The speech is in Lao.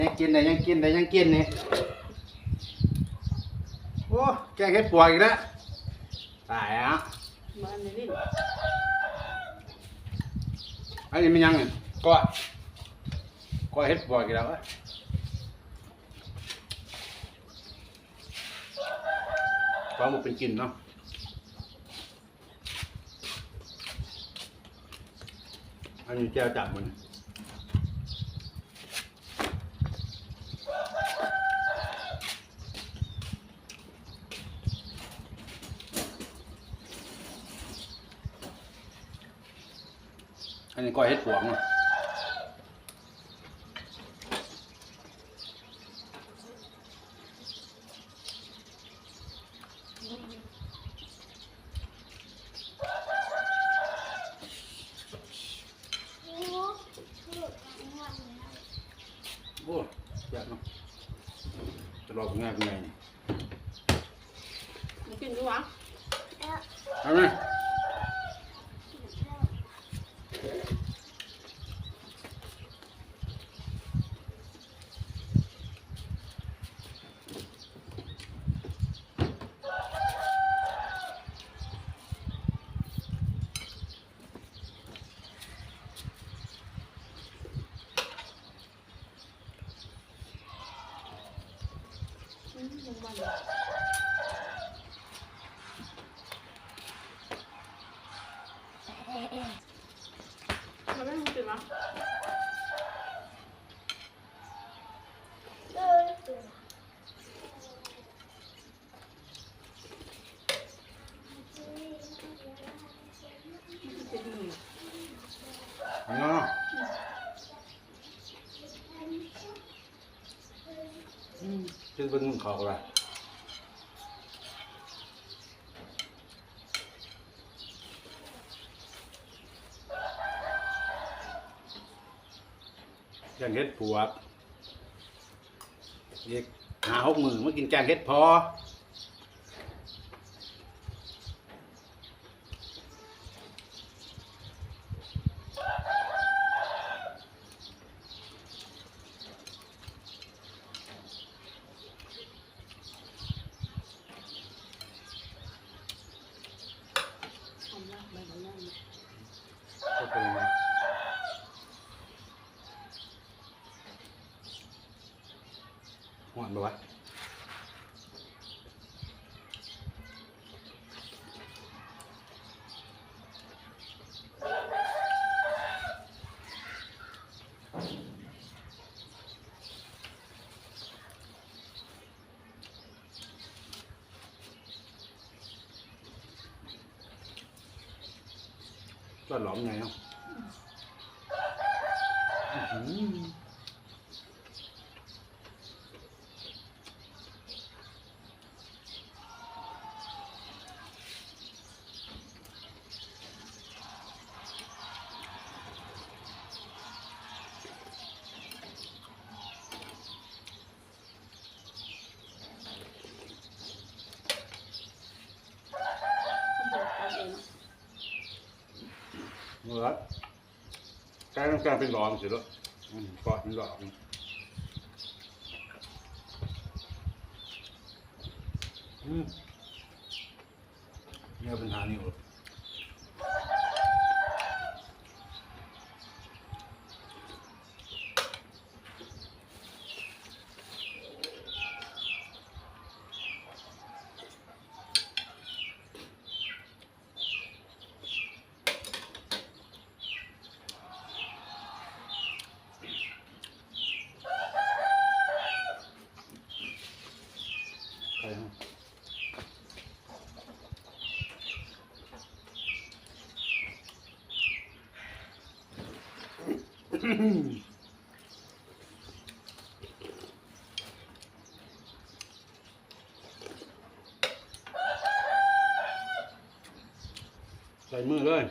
ຍັງກິນໄດ້ ຍັງກິນໄດ້ ຍັງກິນນີ້. ໂອ້ ແກງເຫັດປວກອີກແລ້ວ ຕາຍແລ້ວ. ບໍ່ທັນໄດ້ຫຼິ້ນ ອັນນີ້ແມ່ນຫຍັງນີ້? ກ້ອຍ ກ້ອຍເຫັດປວກອີກແລ້ວ. ຟັງບໍ່ເປັນກິນເນາະ. ອັນນີ້ແຈ່ວຈ້ຳມັນ ອັນນີ້ກ້ອຍເຫັດປວກເນາະ. ໂອ້ ແຊບເນາະ ຕະຫຼອກງ່າຍໆ ນີ້ ມາກິນດູຫວາ ເອົາມາ. ອືມ ກິນເບິ່ງໜຶ່ງເຂົ້າກໍໄດ້. ແກງເຫັດປວກ ອີກຫ້າຫົກມື້ມາກິນແກງເຫັດພໍ. ຮ້ອນບໍ່ວະ? ຕອນຫຼອມໃຫຍ່ເນາະ. ອື ເມື່ອ ແກງ ແກງເປັນດອກຊິເດີ ອືມ ເປາະເປັນດອກ ອືມ ແນວເປັນຫານີ້ໂອດ. ໃສ່ມືເລີຍ.